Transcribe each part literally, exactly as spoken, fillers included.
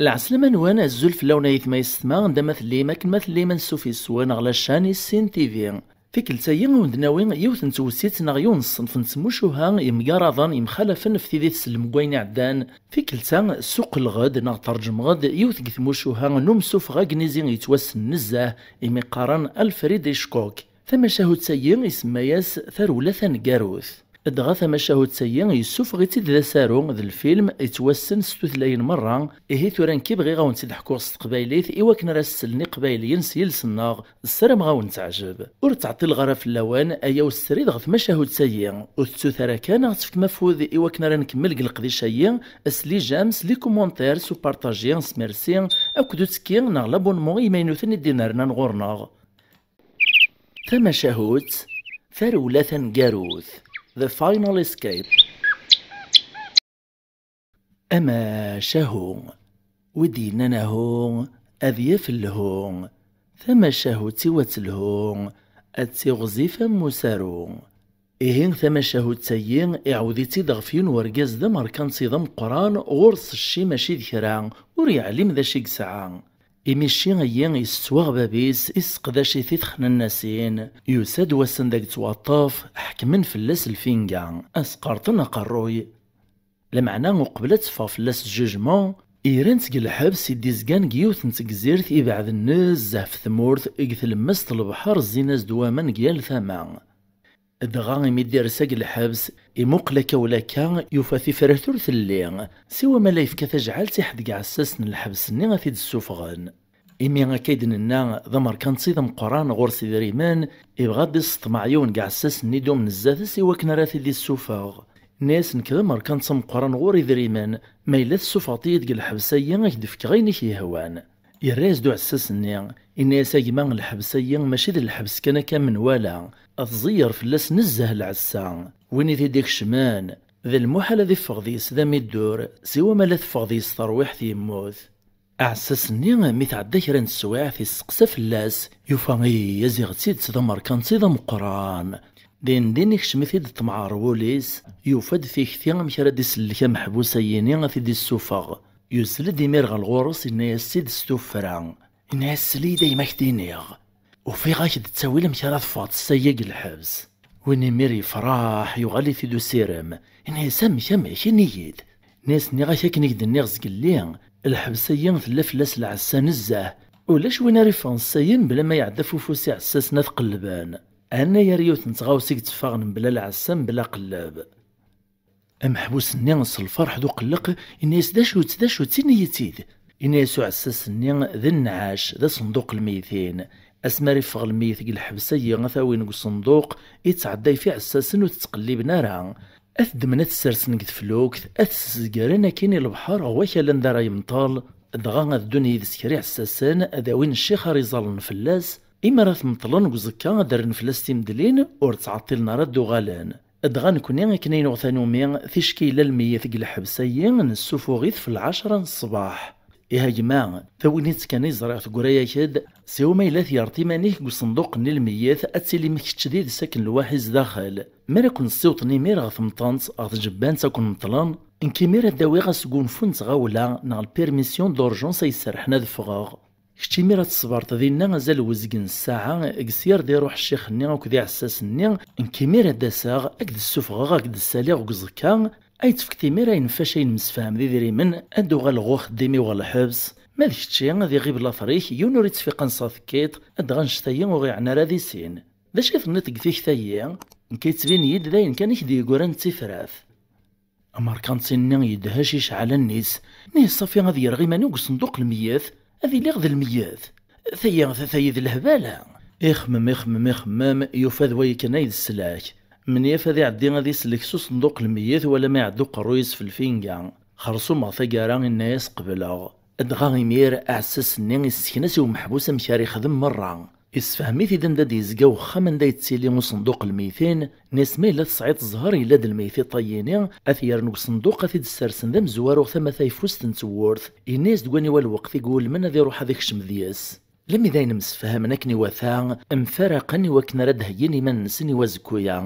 Lɛeslama-nwen, azul fell-awen ayetma yessetma, anda ma tellim, akken ma tellim, ansuf yes-wen ɣer la chaîne Issin T V. Tikkelt-agi, ad wen-d-nawi yiwet n twessit neɣ yiwen n ṣṣenf n tmucuha yemgaraḍen, yemxalafen ɣef tidit s lemgwayen iɛeddan. Tikkelt-a, ssuqleɣ-d neɣ tṛejmeɣ-d yiwet deg tmucuha n umsufeɣ agnizi yettwassen nezzeh, imi qqaren Alfred Hitchcock. Tamacahut-agi isemma-yas Tarewla Taneggarut. Dɣa tamacahut-agi yessufeɣ-itt-id d asaru d lfilm yettwassen s tutlayin merra. Ihi tura nekki bɣiɣ ad wen-tt-id-ḥkuɣ s teqbaylit i wakken ara s-sellen iqbayliyen s yiles-nneɣ. Ssarameɣ ad wen-teɛjeb. Ur ttɛeṭṭileɣ ara fell-awen, ayaw srid ɣer tmacahut-agi. Ur tettut ara kan ad ɣ-tefkem afud i wakken ara nkemmel deg leqdic-agi, s les j'aime, s les commentaires, s upartaji, s merci, akked uttekki neɣ l'abonnement i yimaynuten i d-inernan ɣur-neɣ. Tamacahut, Tarewla Taneggarut, The Final Escape. Amacahu, wi d-yennan ahu, ad yaf lhu. Tamacahut-iw ad telhu, ad tiɣzif am usaru. Ihi tamacahut-agi iɛawed-itt-id ɣef yiwen wergaz d amerkanti d ameqqran, ɣur-s cci mačči d kra, ur yeɛlim d acu i yesɛa. Imi cci-agi yessettwaɣ bab-is, isseqdac-it i texnannasin, yusa-d wass anda yettwaṭṭef, ḥekmen fell-as lfinga, as-qerṭen aqerruy. Lameɛna uqbel ad teffeɣ fell-as jugement, iran-tt deg lḥebs i d-izgan deg yiwet n tegzirt ibeɛden nezzeh ɣef tmurt, deg tlemmast n lebḥer zzin-as-d waman deg yal tama. Dɣa imi d-irsa deg lḥebs, imuqel akka u lakka, yufa tifrat ur telli, siwa ma la yefka tajɛalt i ḥedd deg iɛessasen n lḥebs-nni ad t-id-ssufɣen. Imi akka i d-nenna, d amerkanti d ameqqran, ɣur-s idrimen, ibɣa ad d-isseṭmeɛ yiwen deg iɛessasen-nni d-umen zdat-s i wakken ara t-id-issufeɣ. Inna-yas: "Nekk d amerkanti ameqqran, ɣur idrimen, ma yella tessufɣeḍ-iyi-d deg lḥebs-agi, ad k-d-fkeɣ ayen i k-yehwan." Yerra-yas-d uɛessas-nni, inna-yas: "A gma, lḥebs-agi mačči d lḥebs kan akka menwala, tẓeyyer fell-as nezzeh lɛessa. Win i t-id-ikecmen, d lmuḥal ad iffeɣ deg-s d amiddur, siwa ma la teffeɣ deg-s terwiḥt yemmut." Aɛessas-nni, mi tɛedda kra n teswiɛt, isteqsa fell-as, yufa ihi aziɣ d tidet d amerkanti d ameqqran. Din din ikcem-it-id ṭṭmeɛ ɣer wul-is, yufa-d tikti amek ara d-isellek ameḥbus-ayini ad t-id-issufeɣ. Yuzzel-d imir ɣer ɣur-s, inna-yas-tt-id s tuffra. Inna-yas: "Sel-iyi-d a gma, k-d-iniɣ. Ufiɣ-ak-d ttawil amek ara teffɣeḍ ssaya deg lḥebs." Win imir yefṛeḥ, yuɣal-it-id usirem. Inna-yas: "Amek, amek? Ini-yi-d." Inna-yas: "Nniɣ-ak akken i k-d-nniɣ zgelli, lḥebs-agi tella fell-as lɛessa nezzeh. Ulac win ara iffɣen ssayen bla ma iɛedda f ufus iɛessasen ad qellben. Anayer yiwet n tɣawsa i yetteffɣen mebla lɛessa, mebla qelleb." Ameḥbus-nni s lferḥ d uqelleq, inna-yas: "D acu-tt, d acu-tt, ini-yi-tt-id." Inna-yas uɛessas-nni: "D nnɛac, d asenduq n lmeytin. Asmi ara iffeɣ lmeyyet deg lḥebs-agi, ad t-awin deg usenduq, ittɛedday f iɛessasen ur t-ttqelliben ara. Ad t-ddmen, ad t-ssersen deg teflukt, ad t-ssezgaren akkin i lebḥer ɣer wakal anda ara yemṭel, dɣa ad ddun yid-s kra iɛessasen, ad awin ccix ara iẓallen fell-as, imi ara t-meṭlen deg uẓekka ad d-rren fell-as timedlin, ur ttɛeṭṭilen ara ad d-uɣalen. Dɣa nekni, akken ay nuɣ tanumi, ticki yella lmeyyet deg lḥebs-agi, nessufuɣ-it f lɛecra n ṣṣbeḥ. Ihi a gma, tagnit kan i ẓriɣ teggra-yak-d, siwa ma yella tgerḍ iman-ik deg usenduq-nni n lmeyyet, ad tilim kečč d yid-s akken lwaḥi zdaxel. Mi ara ken-ssiwḍen imir ɣer temṭent, ɣer tjebbant, ad ken-meṭlen, nekk imir ad d-awiɣ asgunfu n tɣawla neɣ la permission d'urgence ay serrḥen ad ffɣeɣ. Kečč imir ad tṣebreḍ dinna azal n uzgen n ssaɛa, deg-s i ar d-iruḥ ccix-nni akked iɛessasen-nni, nekk imir ad d-aseɣ, ad k-d-ssufɣeɣ, ad k-d-ssaliɣ deg uẓekka, ad tefkeḍ imir ayen n fac ay nemsefham d idrimen, ad d-uɣaleɣ ɣer uxeddim-iw ɣer lḥebs. Ma d kečči, ad iɣib later-ik, yiwen ur ittfiqan s ɣer tekkiḍ, ad dɣa annect-agi ur ɣ-iɛni ara di sin. D acu i tenniḍ deg tikta-yi? Nekk yettbin-iyi-d d ayen kan i k-d-yeggran d tifrat. Amerkanti-nni yedhec icɛel allen-is. Nih ṣafi ad yerɣ iman-iw deg usenduq lmeyyet, ad iliɣ d lmeyyet. Tayi, tayi d lehbala. Ixemmem, ixemmem, ixemmem, yufa d wayi kan ay d sslak. Menyaf ad iɛeddi ad isellek s usenduq lmeyyet wala ma iɛedda uqerruy-is f lfinga. Xerṣumeɣ taggara, inna-yas qebleɣ. Dɣa imir, aɛessas-nni issekna-s i umeḥbus amek ara ixdem merra. Issefhem-it-id anda d-yezga wexxam anda yettili usenduq lmeytin, inna-yas ma yella tesɛiḍ zzher yella-d lmeyt iṭayini, ad t-yerren deg usenduq ad t-id-ssersen d amezwaru tama tayeffust n tewwurt, yenna-yas deg waniwa lweqt i iwulmen ad iruḥ ad ikcem deg-s. Lami d ayen msefhamen akken iwata, mfaraqen i wakken ara d-heyyin iman-nsen i wazekku-ya.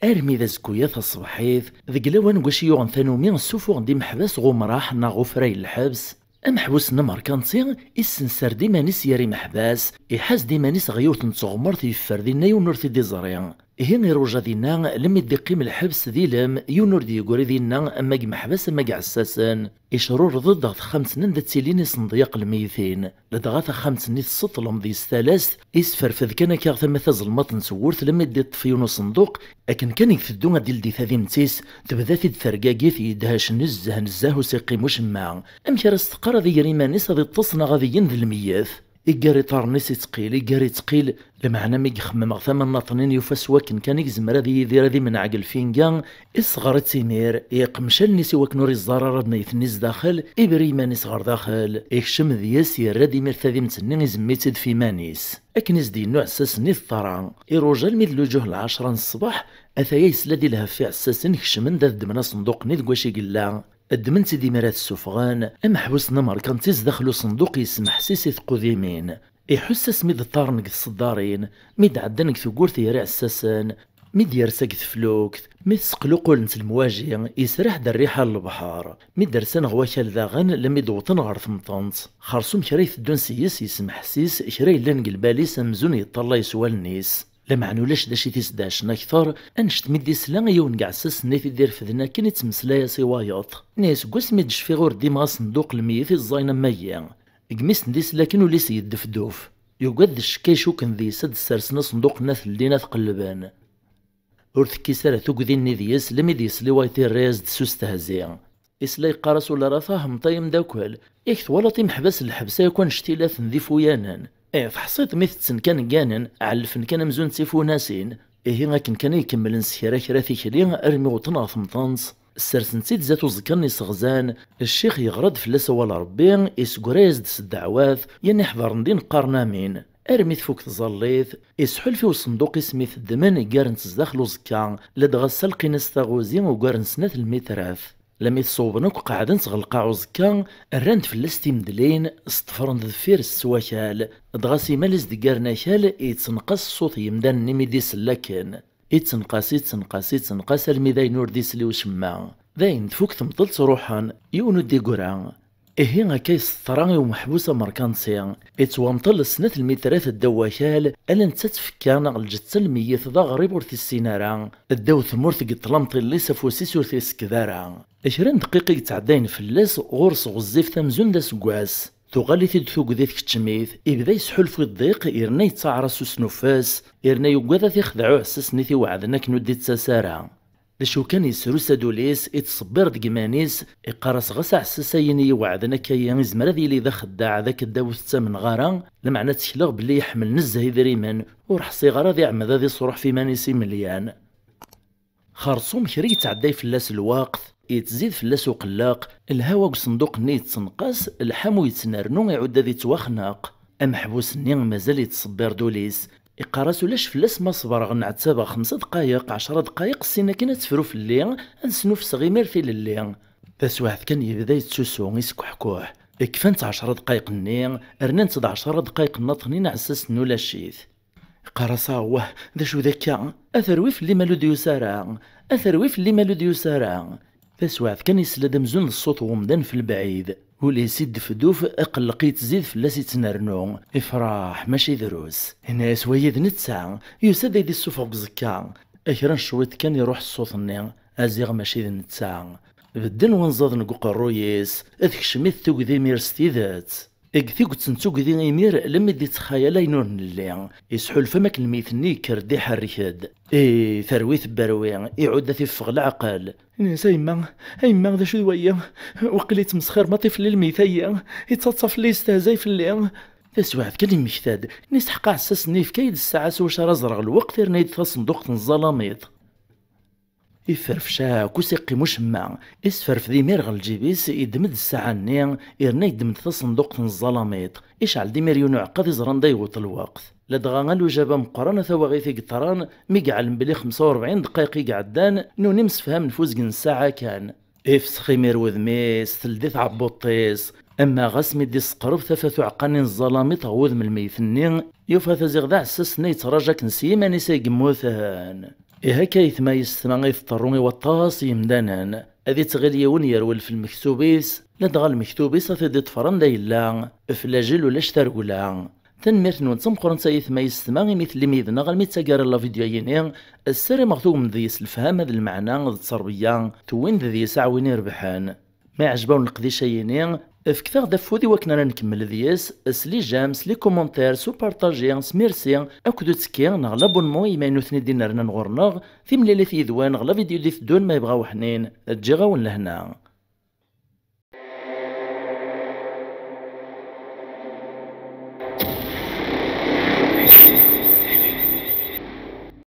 Armi d azekku-ya taṣebḥit, deg lawan n wacu yuɣen tanumi ssufuɣen-d imeḥbas ɣer umraḥ neɣ ɣer ufray n lḥebs, Ameḥbus-nni amerkanti issenser-d iman-is yer imeḥbas, iḥaz-d iman-is ɣer yiwet n tɣemmert, yeffer dinna yiwen ur t-id-iẓri. Ihi iruja dinna lemmi d-iqqim lḥebs d ilem, yiwen ur d-yeggri dinna, ama deg imeḥbas ama deg iɛessasen. Icrured-d ɣer texxamt-nni anda ttilin isenḍyaq lmeytin. Ladɣa taxxamt-nni tesseṭlem deg-s talast, isferfed kan akka tama tazelmaḍt n tewwurt lemmi d-iṭṭef yiwen usenduq, akken kan i iteddu ad d-ildi tadimt-is, tebda-t-id tergagit yedhec nezzeh nezzeh ur s-iqqim ucemma. Amek ara s-teqqar ad iger iman-is ad iṭṭes neɣ ad igen d lmeyyet? Iggar iṭarren-is ittqil, iggar ittqil, lameɛna mi ixemmem ɣef tama n Naṭnin yufa s wakken kan i yezmer ad yidir ad imneɛ deg lfinga, isɣer-itt imir, iqmec allen-is i wakken ur iẓẓar ara d ma yetni zdaxel, ibri iman-is ɣer daxel, ikcem deg-s, yerra-d imir tadimt-nni, izemmem-itt-id f iman-is. Akken i s-d-yenna uɛessas-nni teṭṭara, iruja almi d lǧuh lɛecra n ṣṣbeḥ, ataya yesla-d i lhef iɛessasen kecmen-d ad ddmen asenduq-nni deg wacu i yella. Ddmen-tt-id imir ad t-ssufɣen, ameḥbus-nni amerkanti zdaxel usenduq yesmeḥsis i teqqudimin. Iḥuss asmi d-ṭṭaren deg tṣeddarin, mi d-ɛeddan deg tewwurt ger iɛessasen, mi d-yersa deg teflukt, mi tesqluqulent lemwaji, yesraḥ-d rriḥa n lebḥer. Mi d-rsan ɣer wakal daɣen, lemmi d-wwḍen ɣer temṭent. Xersum kra iteddun seg-s yesmeḥsis, kra yellan deg lbal-is amzun yeṭṭalay s wallen-is. Lameɛna ulac d acu i t-isdeɛcen akter, annect mi d-isla i yiwen deg iɛessasen-nni t-id-irefden akken ittmeslay-as i wayeḍ. Nni-as: "Seg wasmi d-cfiɣ ur ddimeɣ asenduq lmeyyet i ẓẓayen am wagi." Deg mi s-d-isla akken ul-is yeddefduf. Yugad d ccekk ay cukken deg-s ad d-ssersen asenduq n At Llin ad t-qellben. Ur tekkis ara tugdi-nni deg-s, lemmi d-yesliway tirra-yas-d s ustehzi. Isla yeqqar-as: "Ula ara tahmeḍ ay amdakel, yak twalaḍ imeḥbas n lḥebs akk annect-ilaten d ifuyanen. Eh, teḥṣiḍ mi tetten kan gganen, ɛellfen kan amzun d tifunasin." Ihi akken kan i kemmlen s kra kra tikli, armi wwḍen ɣer temṭent, ssersen-tt-id zdat uẓekka-nni iseɣzan. Ccix yeɣra-d fell-as awal n Ṛebbi, iseggra-yas-d s ddeɛwat, yan iḥedṛen din qqaren amin. Armi tfuk tẓallit, isḥulf i usenduq-is mi t-ddmen, ggaren-t zdaxel uẓekka, ladɣa ssalqin-as taɣuzi ugaren snat lmitrat. Lami t-ṣewben akk qeɛden-t ɣer lqaɛ uẓekka, rran-d fell-as timedlin, sṭefren-t deffir-s s wakal, dɣa simal i s-d-ggaren akal, ittenqas ṣṣut n yemdanen-nni mi d-isell akken. Ittenqas, ittenqas, ittenqas almi d ayen ur d-isli ucemma. Dayen tfuk temṭelt, ruḥen, yiwen ur d-igra. Ihi akka i s-teḍra i umeḥbus amerkanti. Ittwamṭel snat lmitrat ddaw wakal, ala netta d tfekka neɣ lǧetta n lmeyyet d aɣrib ur t-issin ara. Ddaw tmurt deg ṭṭlamṭil-is afus-is ur t-isekked ara. Kra n dqiq i yettɛeddayen fell-as, ɣur-s ɣezzift amzun d aseggas. Tuɣal-it-id tugdi tkeččem-it, ibda yesḥulfu i ddiq, yerna yettaɛras usnuffes, yerna yugad ad t-ixdeɛ uɛessas-nni t-iweɛden akken ur d-ittas ara. D acu kan, yesrusa-d ul-is, ittṣebbir deg iman-is, iqqar-as: "Ɣas aɛessas-ayi-nni iweɛden akka-yi izmer ad yili d axeddaɛ, d akeddaw ur t-ttamneɣ ara, lameɛna ttekleɣ belli iḥemmel nezzeh idrimen, ur ḥṣiɣ ara ad iɛemmed ad isruḥ f iman-is imelyan." Xerṣum kra yettɛedday fell-as lweqt, yettzid fell-as uqelleq, lhawa deg usenduq-nni yettenqas, lḥamu yettnernu, iɛudd ad ittwaxneq. Ameḥbus-nni mazal yettṣebbir-d ul-is. Iqqar-as: "Ulac fell-as ma ṣebreɣ, nɛettabeɣ xemsa dqayeq, ɛecra dqayeq, ssin akken ad tefru fell-i, ad snuffseɣ imir tilelli." Taswiɛt kan yebda yettusu, iskuḥkuḥ. Kfant ɛecra dqayeq-nni, rnant-d ɛecra dqayeq nniḍen, iɛessasen ulac-it. Iqqar-as: "Awah, d acu d akka? A terwi fell-i ma ur d-yusi ara! A terwi fell-i ma ur d-yusi ara!" Taswiɛt kan yesla-d amzun d ṣṣut n wemdan f lebɛid. Ul-is iddefduf, aqelleq yettzid fell-as, ittnernu. Ifraḥ, mačči drus. Yenna-as: "Wayi d netta, yusa-d ad yi-d-issufeɣ deg uẓekka." Kra n cwiṭ kan iruḥ ṣṣut-nni, aziɣ mačči d netta. Bedden wanẓaden deg uqerruy-is, tekcem-it tugdi imir s tidet. Deg tiget n tugdi imir, lemmi d-ittxayal ayen ur nelli, isḥulfa am akken lmeyt-nni yekker-d iḥerrek-d. Ih, terwi tebberwi, iɛudd ad t-iffeɣ leɛqel. Ini-as: "A yemma, a yemma, d acu d waya? Waqil yettmesxir maṭi fell-i lmeyt-ayi, yettaḍsa fell-i, yestehzay fell-i." Taswiɛt kan yemmekta-d, nisḥeq aɛessas-nni yefka-yi-d ssaɛa s wacu ara ẓreɣ lweqt, yerna-yi-d tasenduqt n ẓẓalamiṭ. Iferfec akk, ur s-iqqim ucemma. Isferfed imir ɣer lǧib-is, yeddem-d ssaɛa-nni, yerna yeddem-d tasenduqt n ẓẓalamiṭ. Icɛel-d imir yiwen uɛeqqa ad iẓer anda yewweḍ lweqt. Ladɣa alujab ameqqran, a tawaɣit i yeṭṭran, mi iɛlem belli xemsa u rebɛin dqayeq i iɛeddan, nuni msefhamen f uzgen n ssaɛa kan. Ifsex imir wudem-is, teldi tɛebbuḍt-is. Ama ɣas mi d-isseqreb tafat uɛeqqa-nni n ẓẓalamiṭ ɣer wudem n lmeyt-nni, yufa-t aziɣ d aɛessas-nni yettraǧa akken s yiman-is ay yemmuten. Ihi akka ayetma yessetma ay teṭṭerru i waṭas n yemdanen. Ad ittɣil yiwen yerwel f lmektub-is, Ladɣa lmektub-is a t-id-iṭṭfren d ayella, f lajel ulac targla. Tanemmirt-nwen d tameqqrant ay atma yessetma imi tellim yid-neɣ almi d taggara n la vidéo-yini. Ssarameɣ tugmem deg-s lefhama d lmeɛna d tterbiya, tewwim-d deg-s aɛwin irebḥen. Ma iɛjeb-awen leqdic-ayini, fket-aɣ-d afud i wakken ara nkemmel deg-s, s les j'aime, s les commentaires, s upartaji, s merci, akked uttekki neɣ l'abonnement i yimaynuten i d-inernan ɣur-neɣ. Timlilit yid-wen ɣer la vidéo d-iteddun ma yebɣa uḥnin. Ǧǧiɣ-awen lehna.